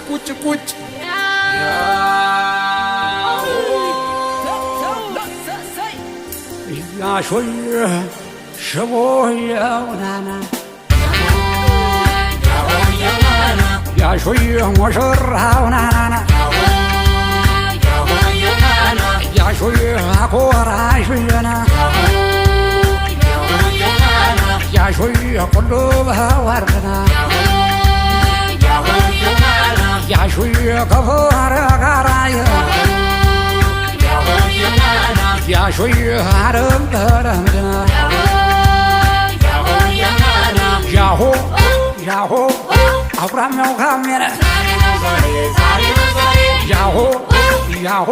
ቁጭ ቁጭ። ያሾይ ሽቦየውናና ያሾይ ሙሽራውናና ያሾይ አኮራሽና ያሾይ ቁሉ በወርና ያሾይ ከፎረ ጋራየ ያሾይ አረም በረምድና ያሆ ያሆ አኩራሚያው ካሜረ ያሆ ያሆ።